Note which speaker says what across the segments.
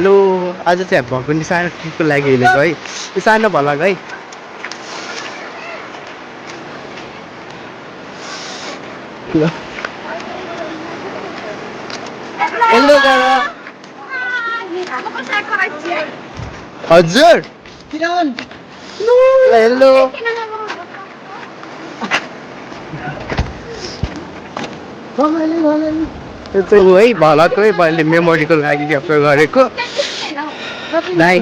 Speaker 1: लो आज चाहिँ भगुनी सानो ट्रिपको लागि हिँडेको है यो सानो भलक है ल हेलो दादा हजुर हेलो यो चाहिँ हो है भलको है मैले मेमोरीको लागि क्याप्चर गरेको दाइ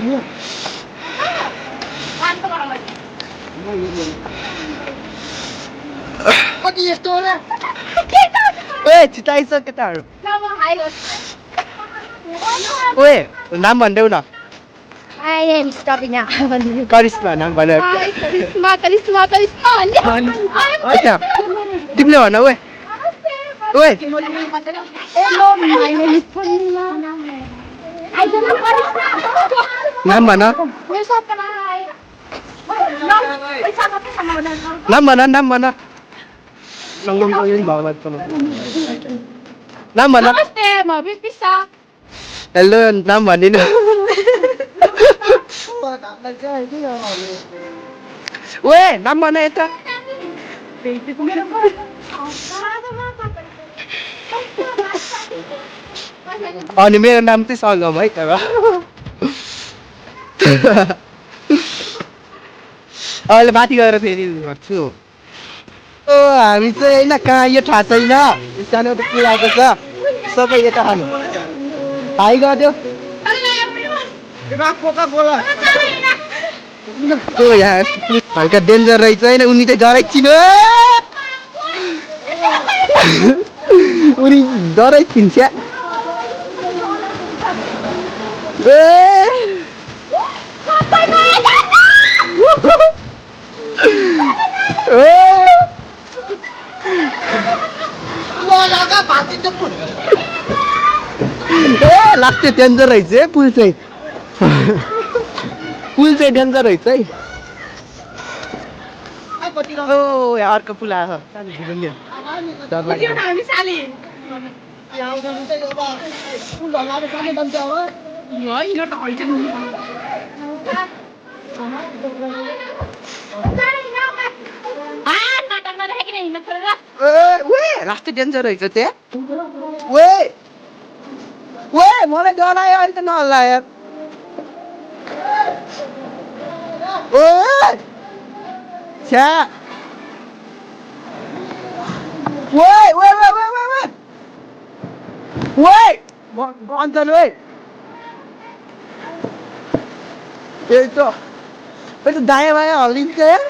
Speaker 2: कति यस्तो होला
Speaker 1: ओए छिटाइछ केटाहरू ओए नाम भन्देऊ न
Speaker 2: My name is Tabina.
Speaker 1: Karishma नाम भनेर
Speaker 2: Karisma.
Speaker 1: अच्छा तिमीले भन ओए ओए
Speaker 2: Hello, my name is Purnima. I don't know Karisma.
Speaker 1: नाम भन
Speaker 2: Where's up and
Speaker 1: नाम भन नाम भन
Speaker 2: Namaste, ma Pisa.
Speaker 1: हेलो नाम भनिदिनु ओए नाम भन यता अनि मेरो नाम चाहिँ सङ्गम है तर अहिले माथि गएर फेरि गर्छु ओ हामी चाहिँ होइन कहाँ यो थाहा छैन सानो त के आएको छ सबै यता खानु हाई गरिदियो ओ यहाँ हल्का डेन्जर रहेछ होइन उनी चाहिँ डराइ चिनो उनी डराइ चिन्छ लास्ट डेन्जर रहेछ है पुल चाहिँ डेन्जर रहेछ है ओ यहाँ अर्को पुल आएको लास्ट डेन्जर रहेछ त्यहाँ ओए मलाई डरायो अहिले त नहल्ला यार ओए छ्या ओए अञ्चल ओए त्यही त दायाँ बायाँ हल्लिन्छ यार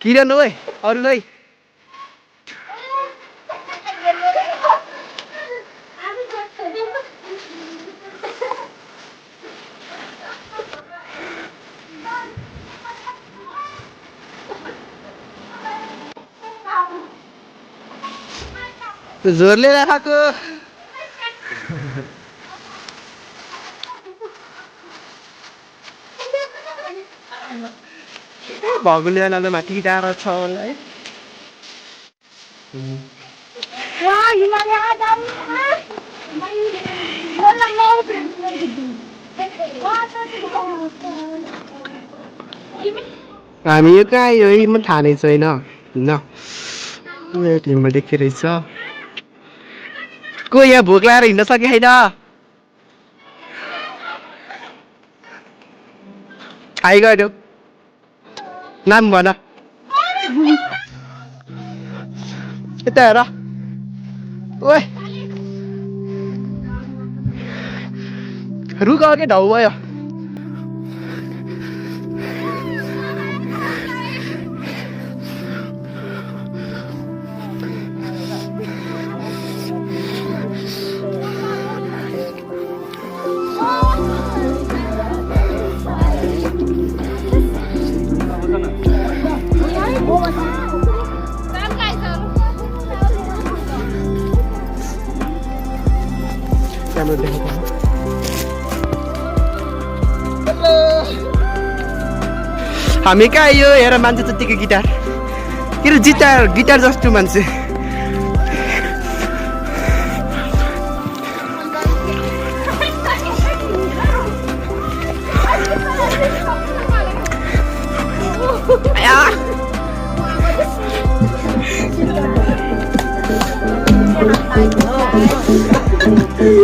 Speaker 1: किरण ओए अरूलाई जोरले राखेको भगुले जान माथि टाढा छ होला है हामी यो कहाँ यो म थाहा नै छैन होइन टिममा देखिरहेछ को यहाँ भोक लाएर हिँड्न सके छैन हाई गर्यो नाम भन यता हेर ओए रुख अघि ढाउ भयो हामी कहाँ यो हेर मान्छे जतिको गिटार के अरे गिटार जस्तो मान्छे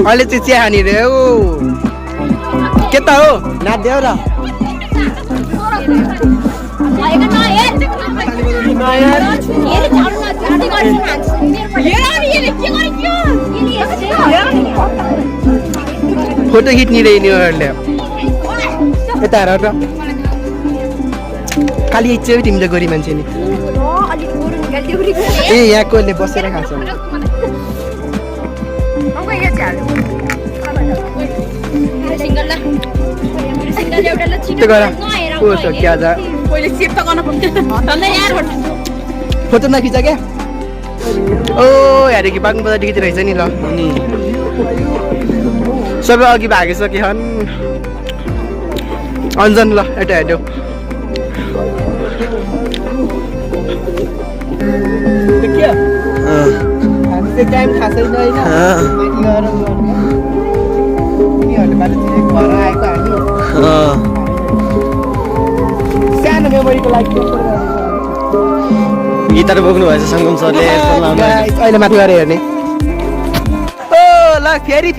Speaker 1: अहिले चाहिँ चिया खाने रे हो के त हो नाच्देऊ र फोटो खिच्ने रे यिनीहरूले यता हेर त खालि इच्छा तिमीले गरी मान्छे नि ए यहाँ कोले बसेर खान्छ फोटो नखिच क्या ओ हेरे कि बाग्नु बजार टिकट रहेछ नि ल सबै अघि भागिसके हन् अन्जन ल यता हेर्यो टाइम थाहा छैन होइन घर आएको हामी सानो मेमोरीको लागि
Speaker 3: गिटार बोक्नु भएछ सङ्गम सरले
Speaker 1: अहिले माथि गएर हेर्ने ओ ल फेरि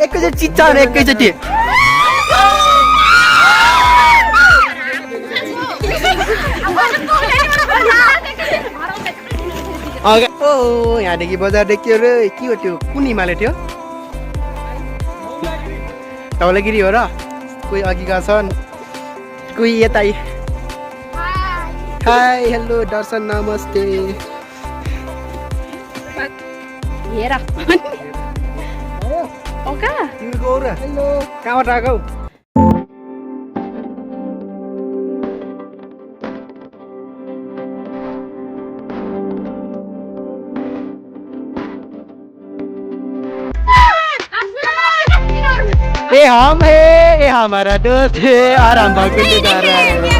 Speaker 1: एकैचोटि चिच्चा एकैचोटि ओ यहाँदेखि बजार देखियो रे के हो त्यो कुन हिमालय थियो धौलागिरी हो र कोही अघि गएको छन् कोही यता हाई हेलो दर्शन नमस्ते
Speaker 2: हेर
Speaker 1: कहाँबाट आएको ए हम है ये हमारा दोस्त है आराम भागने जा रहा है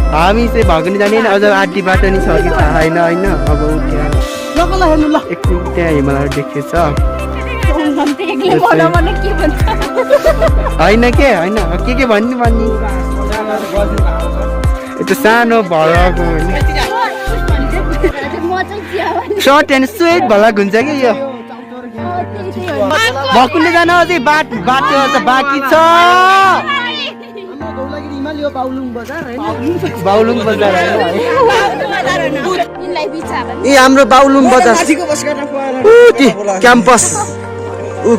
Speaker 1: हामी चाहिँ भाग्ने जाने अझ आधी बाटो नि छ कि थाहा छैन होइन अब एकछिन त्यहाँ हिमालय देखेछ होइन के होइन के भन्ने यस्तो सानो भरको सर्ट एन्ड स्वेट भला हुन्छ कि यो भकुन्डे जान अझै बाटो बाँकी छ बाउलुङ बजार
Speaker 3: ए हाम्रो बाउलुङ बजार क्याम्पस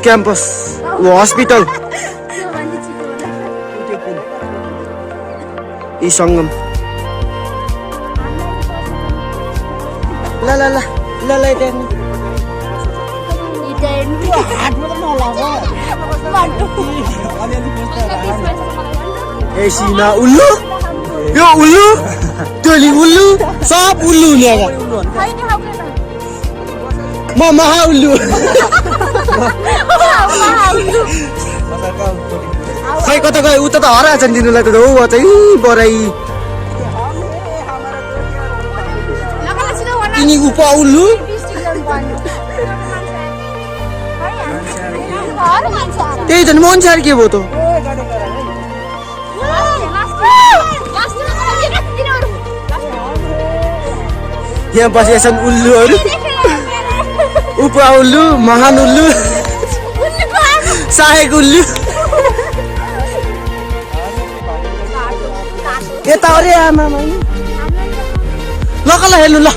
Speaker 3: क्याम्पस हस्पिटल ई सङ्गम ल ल ल ल ल ए सिना उल्लु यो उल्लु टोली उल्लु सब उल्लु ल्याएर म महा उल्लु खै कता गयो उता त हराएछ नि दिनुलाई त हो चाहिँ बराई तिनी उप उल्लु त्यही त मन सार के भयो त यहाँ बसेछन् उल्लुहरू उप उल्लु महान उल्लु सहायक उल्लु यता अरे आमा ल कल हेर्नु ल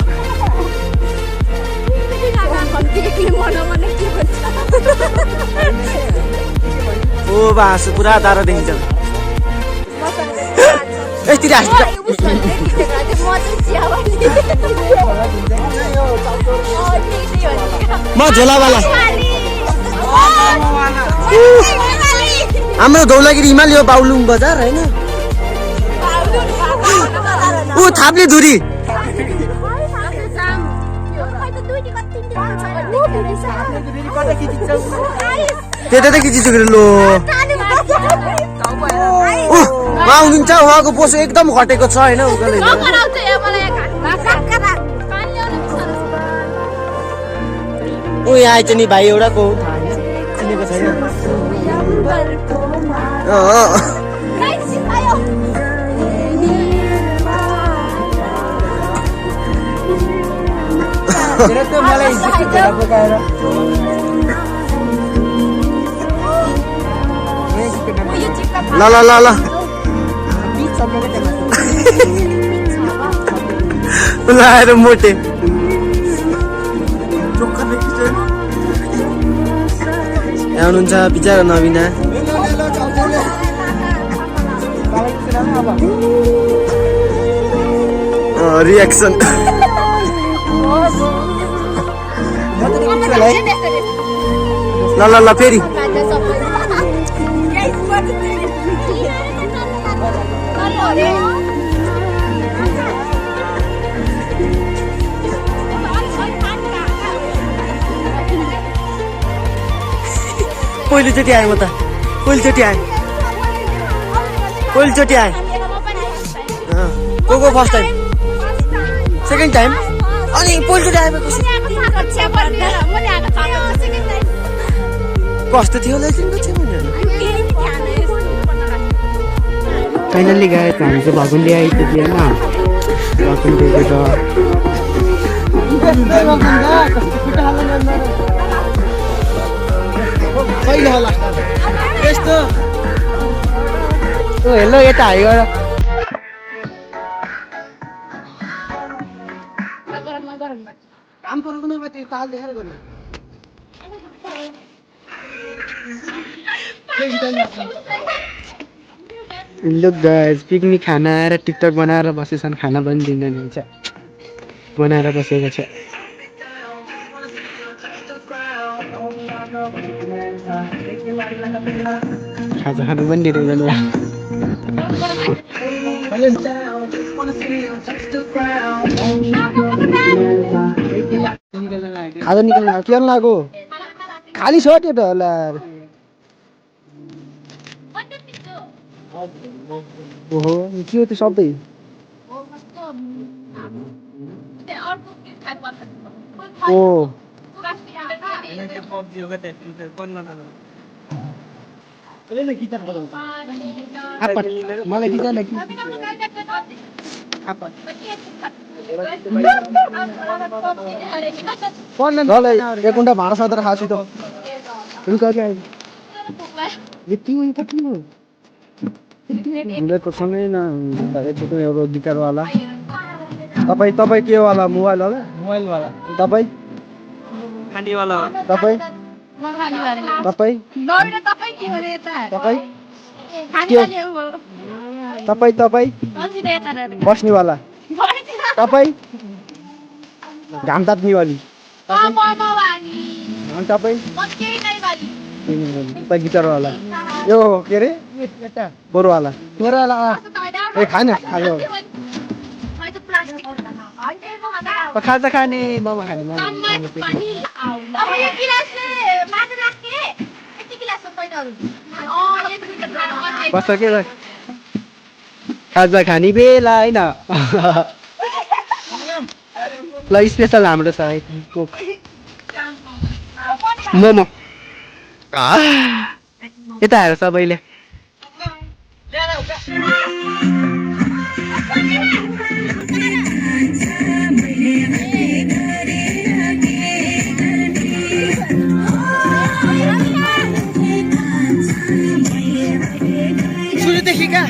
Speaker 3: ओ बास पुरा तारा देखिन्छ यति म झोलावाला हाम्रो धौलागिरी हिमाल यो बाउलुङ बजार होइन ऊ थाप्ने धुरी त्यता त खिचिछु लो उहाँ हुनुहुन्छ उहाँको पोसो एकदम घटेको छ होइन उकाले ऊ यहाँ आइछ नि भाइ एउटा को चिनेको छैन ल ल ल ल लाएर मोटे यहाँ हुनुहुन्छ बिचरा नबिना रियाक्सन ल ल ल फेरि पहिलोचोटि आएँ म त पहिलोचोटि आएँ को फर्स्ट टाइम सेकेन्ड टाइम अनि पहिलोचोटि आएपछि कस्तो थियो होला
Speaker 1: फाइनली गाइस हामी चाहिँ भकुन्डे आइपुग्यो होइन भकुन्डेको हेलो यता हाई गर काम परेको नभए त्यो ताल देखाएर गर्नु लुक गाइस पिकनिक खाना आएर टिकटक बनाएर बसेछन् खाना पनि दिँदैन हुन्छ बनाएर बसेको छ खाजा खानु पनि दिँदैन खाजा निकाल्नु के लाग्यो खाली छ त्यो त होला ओहो के हो त्यो सबै ओ मलाई गिटार एक घन्टा भाँडा सधेर खाएको छु त सँगै न एउटा गिटारवाला तपाईँ के वाला मोबाइलवाला तपाईँ तपाईँ बस्नेवाला तपाईँ घाम ताप्नेवाली तपाईँ गिटारवाला यो के अरे बोरवाला ए खान खायो खाजा खाने मोमो खाने बस्छ के खाजा खाने बेला होइन ल स्पेसल हाम्रो छ मोमो यता हेर सबैले सुरुदेखि क्या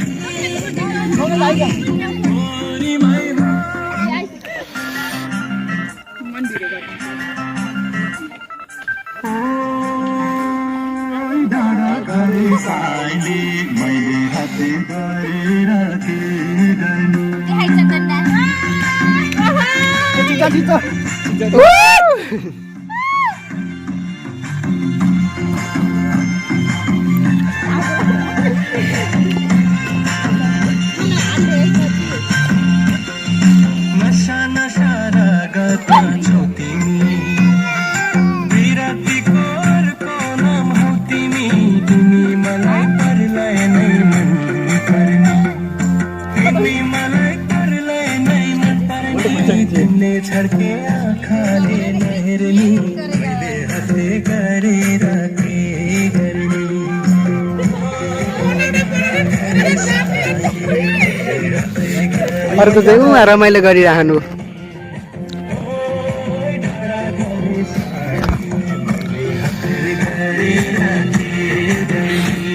Speaker 1: अर्को चाहिँ उहाँ रमाइलो गरिरहनु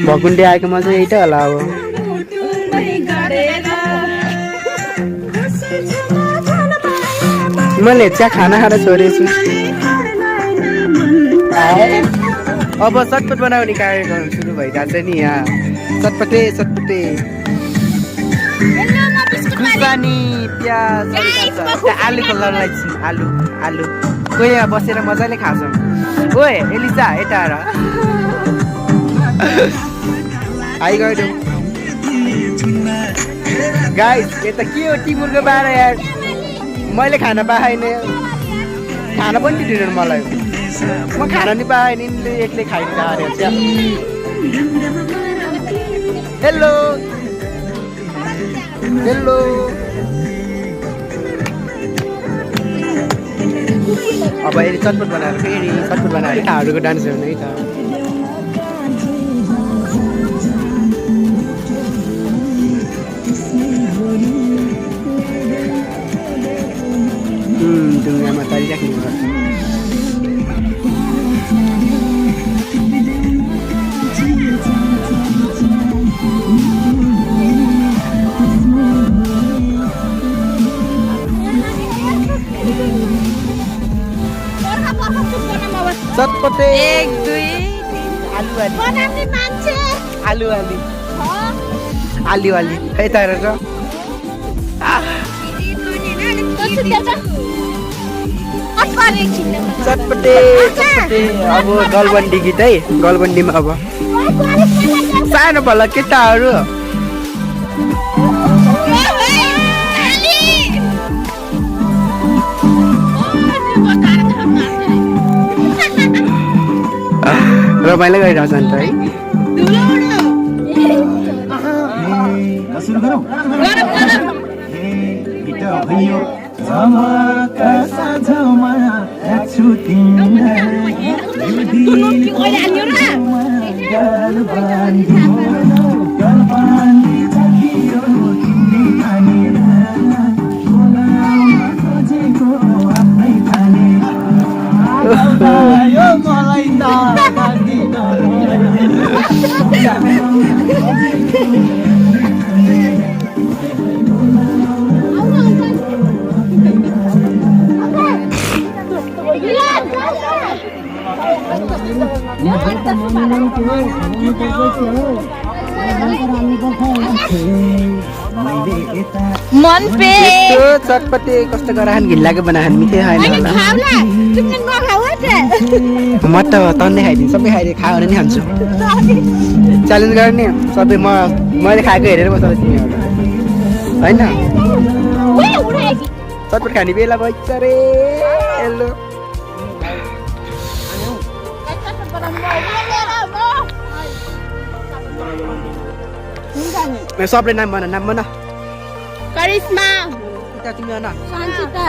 Speaker 1: भकुन्डे आएको मजा यही त होला अब मैले चिया खाना खाएर छोडेछु अब चटपट बनाउने कार्यक्रम सुरु भइरहेछ नि यहाँ चटपटे चटपटे खुर्सानी प्याज आलुको लडाइँ आलु आलु कोही यहाँ बसेर मजाले खान्छौँ ओए एलिसा यता आएर हाई गाइड गाइस यता के हो टिमुरको बाह्र यार मैले खाना पाएन खाना पनि दिँदैन मलाई म खाना नि पाएन एक्लै खाइदिन्छ हेलो हेलो अब यसले चटपट बनाएर फेरि चटपट बनाएर खाहरूको डान्स हेर्नु है त ढुङ्गामा तरिराख्नु पर्छ चटपटे 1 2 आलु आलु आलु आलु आलु आलु यता हेर चटपटे चटपटे अब गलबन्डी गीत है गलबन्डीमा अब सानो भला केटाहरू रमाइलो गरिरहेछ नि त है
Speaker 2: मन पे
Speaker 1: चटपटे कस्तो गराहन घिल्लाको बनाहन मिठै खाएन होला म त तन्ने खाइदिन्छु सबै खाइदिए खायो भने नि खान्छु च्यालेन्ज गर्ने सबै मैले खाएको हेरेर बस्दा तिमीहरू होइन चटपट खाने बेला भइन्छ रे हेलो सबले नाम भन
Speaker 2: करिश्मा
Speaker 1: तिमी भन
Speaker 2: सन्चिता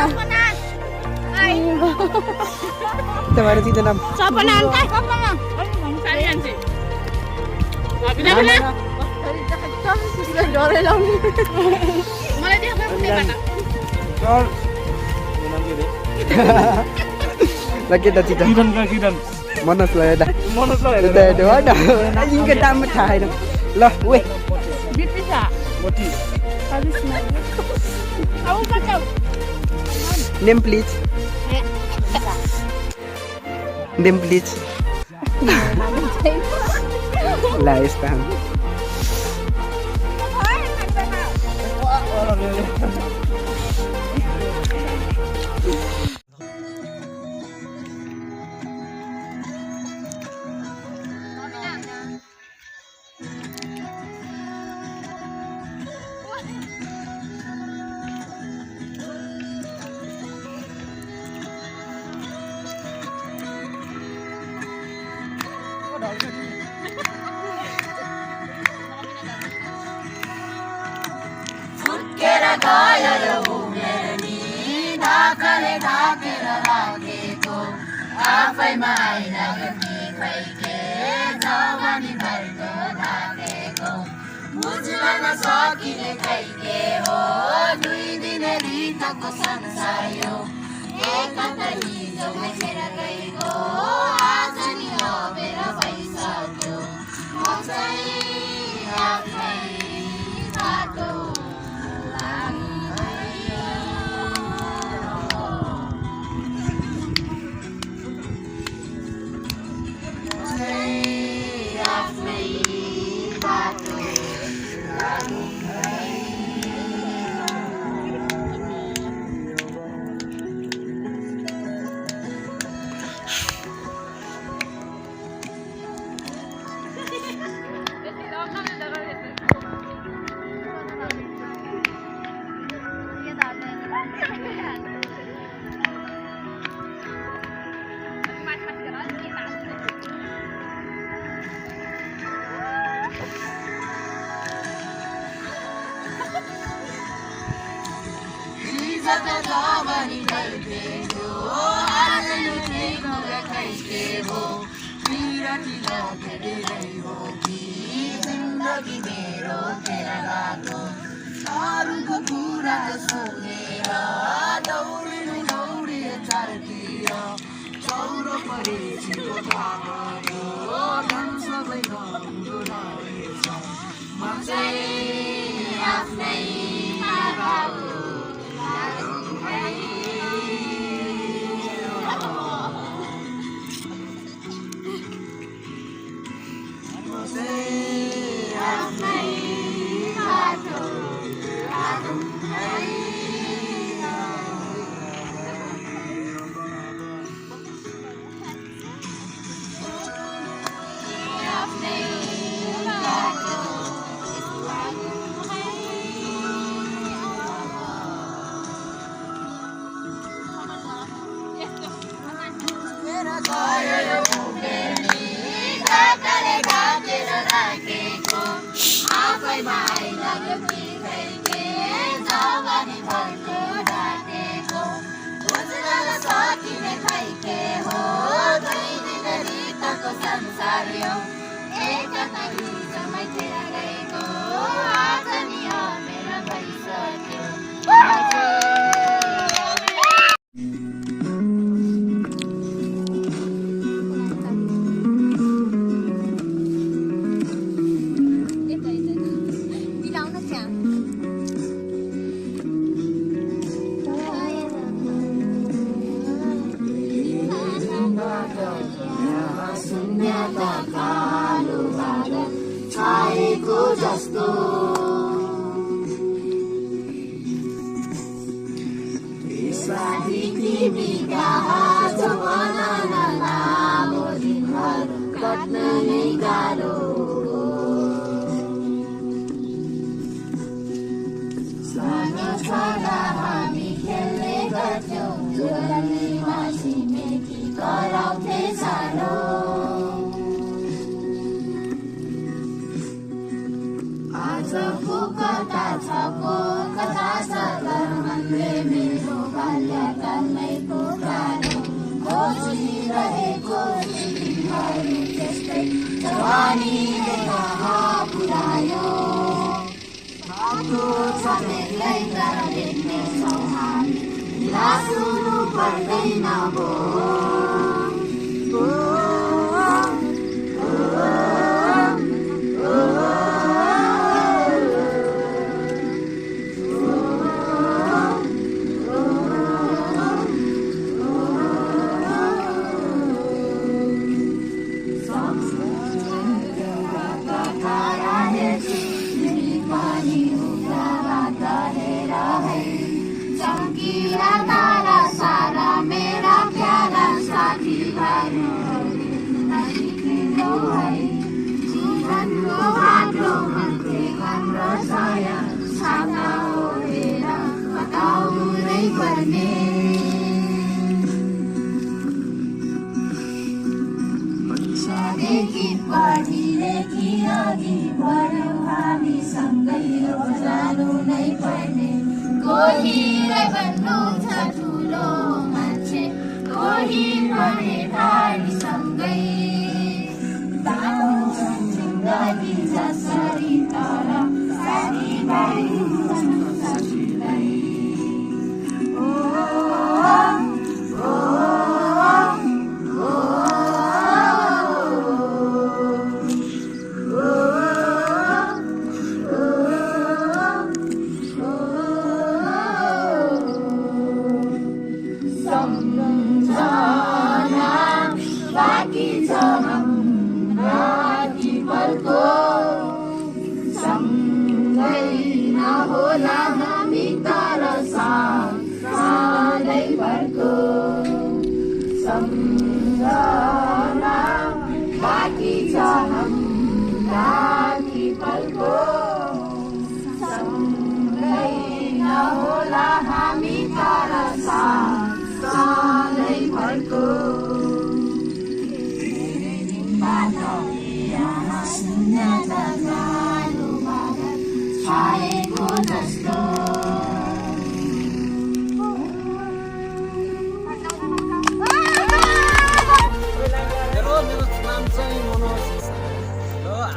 Speaker 1: तपाईँहरू चिन्दैन नाम
Speaker 2: सपना
Speaker 1: ल केटा चिता मनोज ल यता यिनको दाम थाहा छैन ल ओए नेम प्लिज नेम प्लिज ल यस्ता
Speaker 4: बुझ्न नसकिने खै के हो 2 दिन रितको संसार यो एकता हिजो भेटेर गएको आज नि हबेर भइसक्यो म चाहिँ आफ्नै बाटो जिन्दगी मेरो तेरा गएको अरूको कुरा सुनेर दौडिनु दौडी चारतिर चौरो परेछिको भागो धन सबै राम्रो रहेछ म चाहिँ आफ्नै बाटो संसार यो एकता हिजो भेटेर गएको आज नि हबेर भइसक्यो जस्तो तिमीका हात बनाउन लामो दिनहरू काट्न नै गाह्रो सानो छँदा हामी खेल्ने गर्थ्यौँ झोलीमा छिमेकी कराउँथे सानो कता छ को कता छ धर्मले मेरो बाल्यकालमै पुकारो खोजिरहेको तिमीहरू त्यस्तै जवानीले कहाँ पुऱ्यायो बाटो समेतलाई घर देख्नेछौँ हामी निराश हुनु पर्दैन भो जिन्दगी जसरी तर साथीभाइ हुनु सजिलै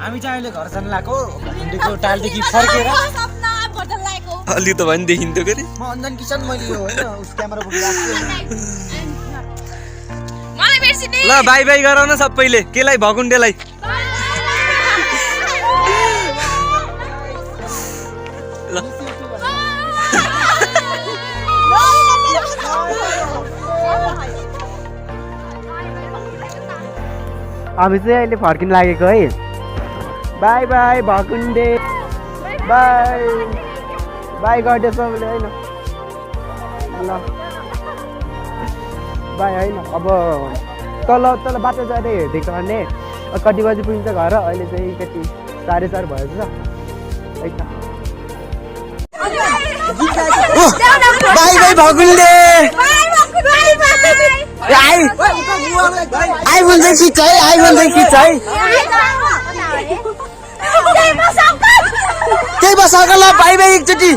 Speaker 3: हामी चाहिँ अहिले घर जान लाग्यो हिँडेको टालदेखि फर्केर अलि त भने देखिन्थ्यो के म अन्जन किसान मैले यो होइन उस क्यामेरा बोकिरहेको ल बाई बाई गराउन सबैले केलाई भकुण्डेलाई ल
Speaker 1: हामी चाहिँ अहिले फर्किन लागेको है बाई बाई भकुण्डे बाई बाई गरिदियो सबैले होइन ल बाई होइन अब तल तल बाटो जाँदै हेर्दै गर्ने कति बजी पुगिन्छ घर अहिले चाहिँ कति 4:30 भएको छ है त
Speaker 3: बाई बाई भकुण्डे आई बोल्दै खिच है आई बोल्दै खिच है त्यही बस ल बाई बाई एकचोटि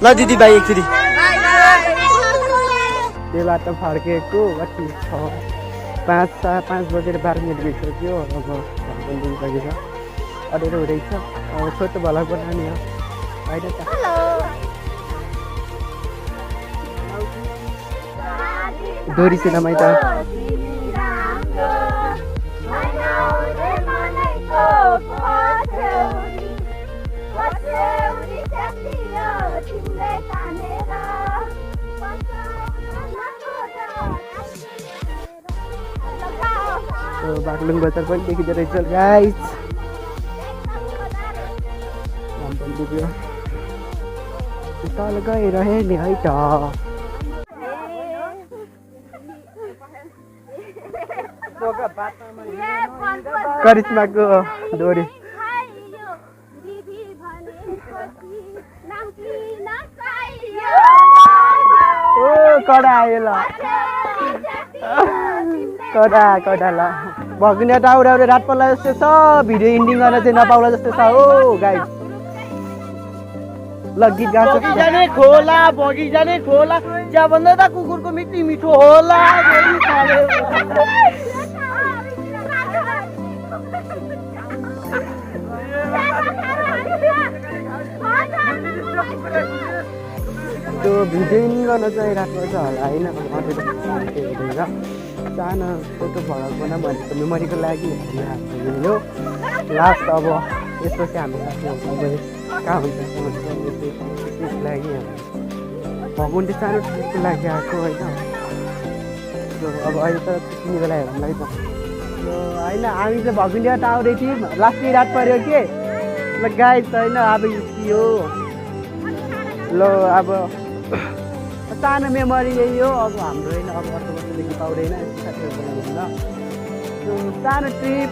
Speaker 3: ल दिदी बाई एकचोटि
Speaker 1: त्यो बाटो फर्केको कति 5 बजेर 12 मिनट भइसक्यो अब घर पनि सकेछ अडेर हुँदैछ अब छोटो भला बनाउने हो होइन त दोरी सिनेमा त बागलुङ बजार पनि देखिँदो रहेछ गाइस तल गइरहे नि है त करिश्माको डोरी ओ कडा आयो ल कडा ल भकुण्डे टाउरे रात पर्ला जस्तो छ भिडियो इन्डिङ गर्न चाहिँ नपाउला जस्तो छ हो गाइस ल गीत गाउँछ
Speaker 5: बगिजाने खोला बगिजाने खोला चिया भन्दा त कुकुरको मिठी मिठो होला
Speaker 1: त्यो भिडियो इन्डिङ गर्न चाहिँ राम्रो छ होला होइन हेरेर सानो फोटो भगाएको भनेको मेमोरीको लागि यो लास्ट अब यसपछि हाम्रो साथीहरू कहाँ हुन्छ त्यसको लागि भकुण्डे सानो ट्रिपको लागि आएको होइन अब अहिले त तिमी बेला हेर्नुलाई त होइन हामी चाहिँ भकुण्डेबाट आउँदै थियौँ लास्टै रात पऱ्यो के ल गाइस होइन अब यो ल अब सानो मेमोरी यही हो अब हाम्रो होइन अब अर्को वर्षदेखि पाउँदैन साथीहरू ल सानो ट्रिप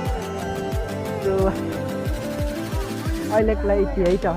Speaker 1: अहिलेको लागि यही त